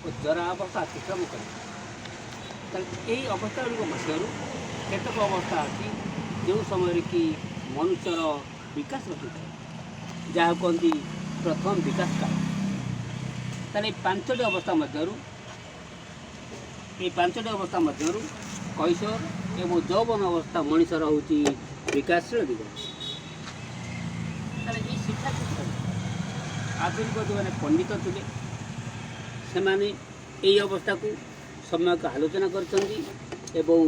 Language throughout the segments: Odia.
ଓ ଜରା ଅବସ୍ଥା ଅତିକ୍ରମ କରେ। ତାହେଲେ ଏହି ଅବସ୍ଥା ଗୁଡ଼ିକ ମଧ୍ୟରୁ କେତେକ ଅବସ୍ଥା ଅଛି, ଯେଉଁ ସମୟରେ କି ମନୁଷ୍ୟର ବିକାଶ ଘଟିଥାଏ, ଯାହାକୁ କୁହନ୍ତି ପ୍ରଥମ ବିକାଶ କାଳ। ତାହେଲେ ଏଇ ପାଞ୍ଚଟି ଅବସ୍ଥା ମଧ୍ୟରୁ କୈଶୋର ଏବଂ ଯୌବନ ଅବସ୍ଥା ମଣିଷର ହେଉଛି ବିକାଶଶୀଳ ଜୀବନ। ତାହେଲେ ଏଇ ଶିକ୍ଷା କ୍ଷେତ୍ରରେ ଆଧୁନିକ ଯେଉଁମାନେ ପଣ୍ଡିତ ଥିଲେ, ସେମାନେ ଏଇ ଅବସ୍ଥାକୁ ସମ୍ୟକ ଆଲୋଚନା କରିଛନ୍ତି ଏବଂ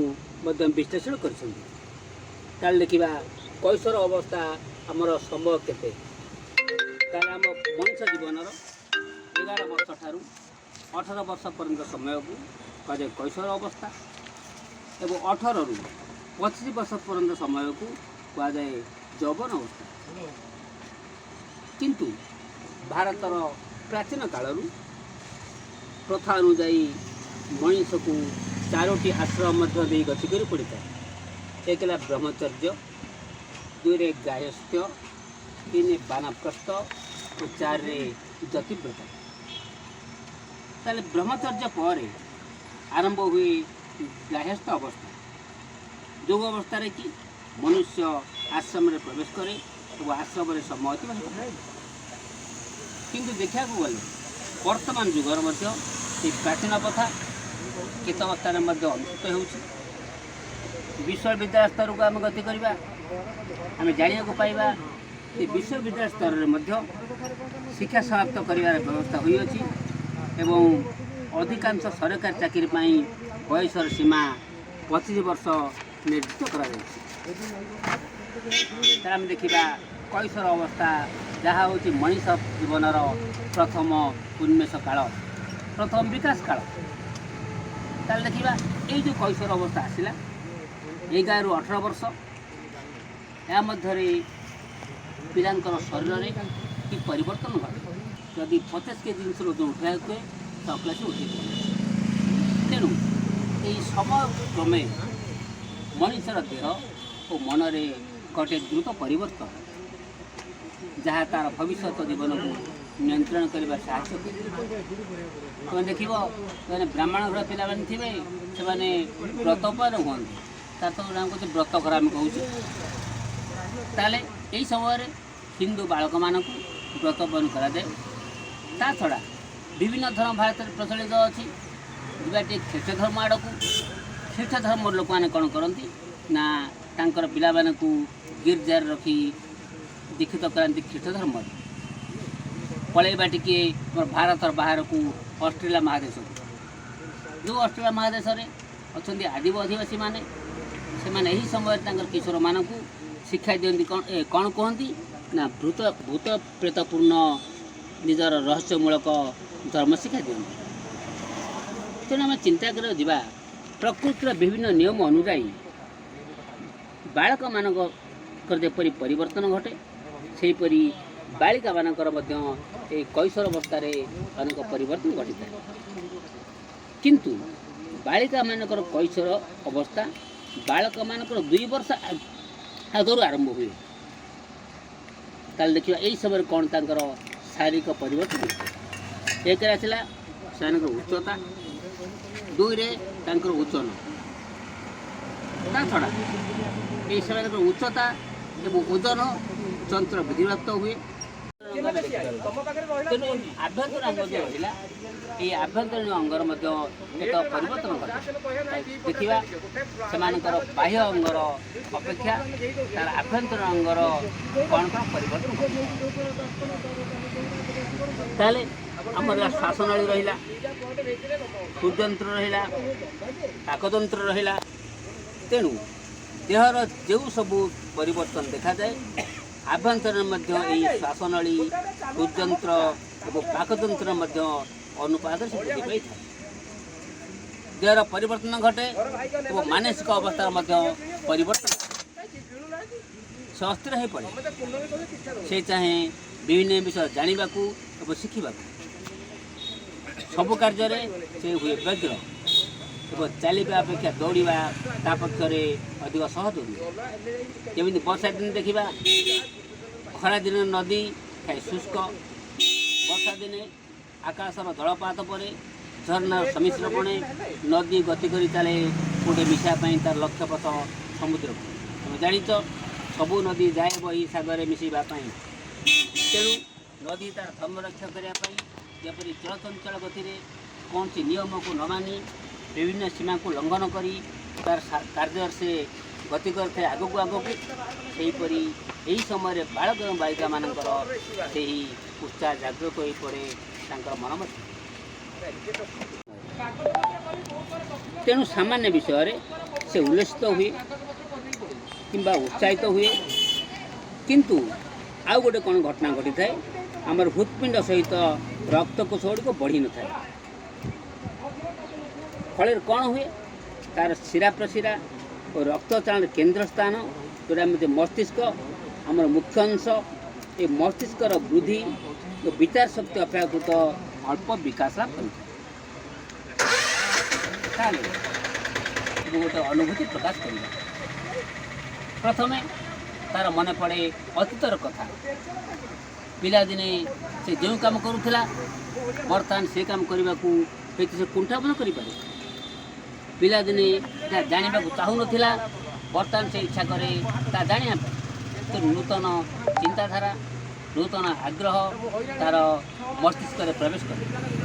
ମଧ୍ୟ ବିଶ୍ଳେଷଣ କରିଛନ୍ତି। ତାହେଲେ ଦେଖିବା, କୈଶୋର ଅବସ୍ଥା ଆମର ସମୟ କେତେ? ତାହେଲେ ଆମ ମଣିଷ ଜୀବନର 11 ବର୍ଷ ଠାରୁ 18 ବର୍ଷ ପର୍ଯ୍ୟନ୍ତ ସମୟକୁ କୁହାଯାଏ କୈଶୋର ଅବସ୍ଥା ଏବଂ 18ରୁ 25 ବର୍ଷ ପର୍ଯ୍ୟନ୍ତ ସମୟକୁ କୁହାଯାଏ ଯୌବନ ଅବସ୍ଥା। କିନ୍ତୁ ଭାରତର ପ୍ରାଚୀନ କାଳରୁ ପ୍ରଥା ଅନୁଯାୟୀ ମଣିଷକୁ ଚାରୋଟି ଆଶ୍ରମ ମଧ୍ୟ ଦେଇ ଗତି କରି ପଡ଼ିଥାଏ। ଏକ ହେଲା ବ୍ରହ୍ମଚର୍ଯ୍ୟ, ଦୁଇରେ ଗାର୍ହସ୍ଥ୍ୟ, ତିନି ବାନପ୍ରସ୍ଥ ଓ ଚାରିରେ ଯତିବ୍ରତ। ତାହେଲେ ବ୍ରହ୍ମଚର୍ଯ୍ୟ ପରେ ଆରମ୍ଭ ହୁଏ ଗାର୍ହସ୍ଥ ଅବସ୍ଥା, ଯେଉଁ ଅବସ୍ଥାରେ କି ମନୁଷ୍ୟ ଆଶ୍ରମରେ ପ୍ରବେଶ କରେ ଏବଂ ଆଶ୍ରମରେ ସମୟ ଅତିବାହିତ କରେ। କିନ୍ତୁ ଦେଖିବାକୁ ଗଲେ ବର୍ତ୍ତମାନ ଯୁଗର ମଧ୍ୟ ସେଇ ପ୍ରାଚୀନ ପ୍ରଥା କେତେ ଅବସ୍ଥାରେ ମଧ୍ୟ ଅନୁଷ୍ଠିତ ହେଉଛି। ବିଶ୍ୱବିଦ୍ୟାଳୟ ସ୍ତରକୁ ଆମେ ଗତି କରିବା, ଆମେ ଜାଣିବାକୁ ପାଇବା ଯେ ବିଶ୍ୱବିଦ୍ୟାଳୟ ସ୍ତରରେ ମଧ୍ୟ ଶିକ୍ଷା ସମାପ୍ତ କରିବାର ବ୍ୟବସ୍ଥା ହୋଇଅଛି ଏବଂ ଅଧିକାଂଶ ସରକାରୀ ଚାକିରି ପାଇଁ ବୟସର ସୀମା 25 ବର୍ଷ ନିର୍ଦ୍ଦିଷ୍ଟ କରାଯାଇଛି। ତାହେଲେ ଆମେ ଦେଖିବା କୈଶୋର ଅବସ୍ଥା, ଯାହା ହେଉଛି ମଣିଷ ଜୀବନର ପ୍ରଥମ ଉନ୍ମେଷ କାଳ, ପ୍ରଥମ ବିକାଶ କାଳ। ତାହେଲେ ଦେଖିବା, ଏଇ ଯେଉଁ କୈଶୋର ଅବସ୍ଥା ଆସିଲା, 11ରୁ 18 ବର୍ଷ, ଏହା ମଧ୍ୟରେ ପିଲାଙ୍କର ଶରୀରରେ କି ପରିବର୍ତ୍ତନ ଘଟେ? ଯଦି 50 କେଜି ଜିନିଷ ଓଜନ ଉଠାଇବାକୁ ହୁଏ, ତ ସେ ଉଠେଇ ପାରିବ। ତେଣୁ ଏହି ସମୟ କ୍ରମେ ମଣିଷର ଦେହ ଓ ମନରେ ଘଟେ ଦ୍ରୁତ ପରିବର୍ତ୍ତନ, ଯାହା ତା'ର ଭବିଷ୍ୟତ ଜୀବନକୁ ନିୟନ୍ତ୍ରଣ କରିବାରେ ସାହାଯ୍ୟ କରେ। ତୁମେ ଦେଖିବ, ସେମାନେ ବ୍ରାହ୍ମଣ ଘର ପିଲାମାନେ ଥିବେ, ସେମାନେ ବ୍ରତ ଉପରେ ହୁଅନ୍ତି। ତାର ତ ଆମେ କହୁଛେ ବ୍ରତ ଘର ଆମେ କହୁଛେ। ତାହେଲେ ଏହି ସମୟରେ ହିନ୍ଦୁ ବାଳକମାନଙ୍କୁ ବ୍ରତବରଣ କରାଯାଏ। ତା ଛଡ଼ା ବିଭିନ୍ନ ଧର୍ମ ଭାରତରେ ପ୍ରଚଳିତ ଅଛି। ଯିବା ଟିକେ ଖ୍ରୀଷ୍ଟ ଧର୍ମ ଆଡ଼କୁ। ଖ୍ରୀଷ୍ଟ ଧର୍ମର ଲୋକମାନେ କ'ଣ କରନ୍ତି ନା, ତାଙ୍କର ପିଲାମାନଙ୍କୁ ଗିର୍ଜାରେ ରଖି ଦୀକ୍ଷିତ କରାନ୍ତି ଖ୍ରୀଷ୍ଟ ଧର୍ମରେ। ପଳେଇବା ଟିକେ ଆମର ଭାରତର ବାହାରକୁ, ଅଷ୍ଟ୍ରେଲିଆ ମହାଦେଶକୁ। ଯେଉଁ ଅଷ୍ଟ୍ରେଲିଆ ମହାଦେଶରେ ଅଛନ୍ତି ଆଦିମ ଅଧିବାସୀମାନେ, ସେମାନେ ଏହି ସମୟରେ ତାଙ୍କର କିଶୋରମାନଙ୍କୁ ଶିକ୍ଷା ଦିଅନ୍ତି। କ'ଣ କୁହନ୍ତି ନା, ଭୂତ ପ୍ରେତପୂର୍ଣ୍ଣ ନିଜର ରହସ୍ୟମୂଳକ ଧର୍ମ ଶିକ୍ଷା ଦିଅନ୍ତି। ତେଣୁ ଆମେ ଚିନ୍ତା କରିବାକୁ ଯିବା, ପ୍ରକୃତିର ବିଭିନ୍ନ ନିୟମ ଅନୁଯାୟୀ ବାଳକମାନଙ୍କର ଯେପରି ପରିବର୍ତ୍ତନ ଘଟେ, ସେହିପରି ବାଳିକାମାନଙ୍କର ମଧ୍ୟ ଏହି କୈଶୋର ଅବସ୍ଥାରେ ଅନେକ ପରିବର୍ତ୍ତନ ଘଟିଥାଏ। କିନ୍ତୁ ବାଳିକାମାନଙ୍କର କୈଶୋର ଅବସ୍ଥା ବାଳକମାନଙ୍କର 2 ବର୍ଷ ଆଗରୁ ଆରମ୍ଭ ହୁଏ। ତାହେଲେ ଦେଖିବା, ଏହି ସମୟରେ କ'ଣ ତାଙ୍କର ଶାରୀରିକ ପରିବର୍ତ୍ତନ ଘଟେ। ଏକରେ ଆସିଲା ସେମାନଙ୍କର ଉଚ୍ଚତା, ଦୁଇରେ ତାଙ୍କର ଓଜନ। ତା ଛଡ଼ା ଏହି ସେମାନଙ୍କର ଉଚ୍ଚତା ଏବଂ ଓଜନ ଚଞ୍ଚଳ ବୃଦ୍ଧିପ୍ରାପ୍ତ ହୁଏ। ତେଣୁ ଆଭ୍ୟନ୍ତରୀଣ ଅଙ୍ଗ ଯେଉଁ ରହିଲା, ଏହି ଆଭ୍ୟନ୍ତରୀଣ ଅଙ୍ଗର ମଧ୍ୟ ଏକ ପରିବର୍ତ୍ତନ ଘଟେ। ଦେଖିବା, ସେମାନଙ୍କର ବାହ୍ୟ ଅଙ୍ଗର ଅପେକ୍ଷା ତାର ଆଭ୍ୟନ୍ତରୀଣ ଅଙ୍ଗର କ'ଣ କ'ଣ ପରିବର୍ତ୍ତନ ଘଟେ। ତାହେଲେ ଆମର ଶ୍ୱାସନଳୀ ରହିଲା, ହୃଦଯନ୍ତ୍ର ରହିଲା, ପାକତନ୍ତ୍ର ରହିଲା। ତେଣୁ ଦେହର ଯେଉଁ ସବୁ ପରିବର୍ତ୍ତନ ଦେଖାଯାଏ, ଆଭ୍ୟନ୍ତରରେ ମଧ୍ୟ ଏହି ଶ୍ୱାସନଳୀ, ହୃଦଯନ୍ତ୍ର ଏବଂ ପାକତନ୍ତ୍ର ମଧ୍ୟ ଅନୁପାତରେ ସେ ବୃଦ୍ଧି ପାଇଥାଏ। ଦେହର ପରିବର୍ତ୍ତନ ଘଟେ ଏବଂ ମାନସିକ ଅବସ୍ଥାର ମଧ୍ୟ ପରିବର୍ତ୍ତନ। ସେ ଅସ୍ଥିର ହୋଇପଡ଼େ। ସେ ଚାହେଁ ବିଭିନ୍ନ ବିଷୟ ଜାଣିବାକୁ ଏବଂ ଶିଖିବାକୁ। ସବୁ କାର୍ଯ୍ୟରେ ସେ ହୁଏ ବ୍ୟଗ୍ର ଏବଂ ଚାଲିବା ଅପେକ୍ଷା ଦୌଡ଼ିବା ତା ପକ୍ଷରେ ଅଧିକ ସହଜ ହୁଏ। ଯେମିତି ବର୍ଷା ଦିନ ଦେଖିବା, ଖରାଦିନ ନଦୀ ଥାଏ ଶୁଷ୍କ, ବର୍ଷା ଦିନେ ଆକାଶର ଜଳପାତ ପରେ ଝରଣାର ସମିଶ୍ରପଣେ ନଦୀ ଗତି କରି ଚାଲେ ଗୋଟେ ମିଶିବା ପାଇଁ ତାର ଲକ୍ଷ୍ୟପଥ ସମୁଦ୍ରକୁ। ତୁମେ ଜାଣିଛ, ସବୁ ନଦୀ ଯାଏ ବହି ସାଗରରେ ମିଶିବା ପାଇଁ। ତେଣୁ ନଦୀ ତାର ଧର୍ମ ରକ୍ଷା କରିବା ପାଇଁ ଯେପରି ଚଳଚଞ୍ଚଳ ଗତିରେ କୌଣସି ନିୟମକୁ ନ ମାନି ବିଭିନ୍ନ ସୀମାକୁ ଲଙ୍ଘନ କରି ତାର କାର୍ଯ୍ୟରେ ସେ ଗତି କରିଥାଏ ଆଗକୁ ଆଗକୁ, ସେହିପରି ଏହି ସମୟରେ ବାଳକ ଏବଂ ବାଳିକାମାନଙ୍କର ସେହି ଉତ୍ସାହ ଜାଗ୍ରତ ହୋଇପଡ଼େ ତାଙ୍କର ମନ ମଧ୍ୟ। ତେଣୁ ସାମାନ୍ୟ ବିଷୟରେ ସେ ଉଲ୍ଲସିତ ହୁଏ କିମ୍ବା ଉତ୍ସାହିତ ହୁଏ। କିନ୍ତୁ ଆଉ ଗୋଟେ କ'ଣ ଘଟଣା ଘଟିଥାଏ? ଆମର ହୃତ୍ପିଣ୍ଡ ସହିତ ରକ୍ତକୋଷ ଗୁଡ଼ିକ ବଢ଼ିନଥାଏ। ଫଳରେ କ'ଣ ହୁଏ? ତାର ଶିରା ପ୍ରଶିରା ଓ ରକ୍ତଚାଳନ କେନ୍ଦ୍ର ସ୍ଥାନ, ଯେଉଁଟା ଆମେ ମସ୍ତିଷ୍କ, ଆମର ମୁଖ୍ୟ ଅଂଶ, ଏ ମସ୍ତିଷ୍କର ବୃଦ୍ଧି ଓ ବିଚାର ଶକ୍ତି ଅପେକ୍ଷାକୃତ ଅଳ୍ପ ବିକାଶ ଲାଭ କରିଥାଏ। ତାହେଲେ ମୁଁ ଗୋଟେ ଅନୁଭୂତି ପ୍ରକାଶ କରିବା। ପ୍ରଥମେ ତାର ମନେ ପଡ଼େ ଅତୀତର କଥା। ପିଲାଦିନେ ସେ ଯେଉଁ କାମ କରୁଥିଲା, ବର୍ତ୍ତମାନ ସେ କାମ କରିବାକୁ ହୁଏତ ସେ କୁଣ୍ଠାବୋଧ କରିପାରେ। ପିଲାଦିନେ ଯାହା ଜାଣିବାକୁ ଚାହୁଁନଥିଲା, ବର୍ତ୍ତମାନ ସେ ଇଚ୍ଛା କରେ ତା ଜାଣିବା ପାଇଁ। ତେଣୁ ନୂତନ ଚିନ୍ତାଧାରା, ନୂତନ ଆଗ୍ରହ ତାର ମସ୍ତିଷ୍କରେ ପ୍ରବେଶ କରେ।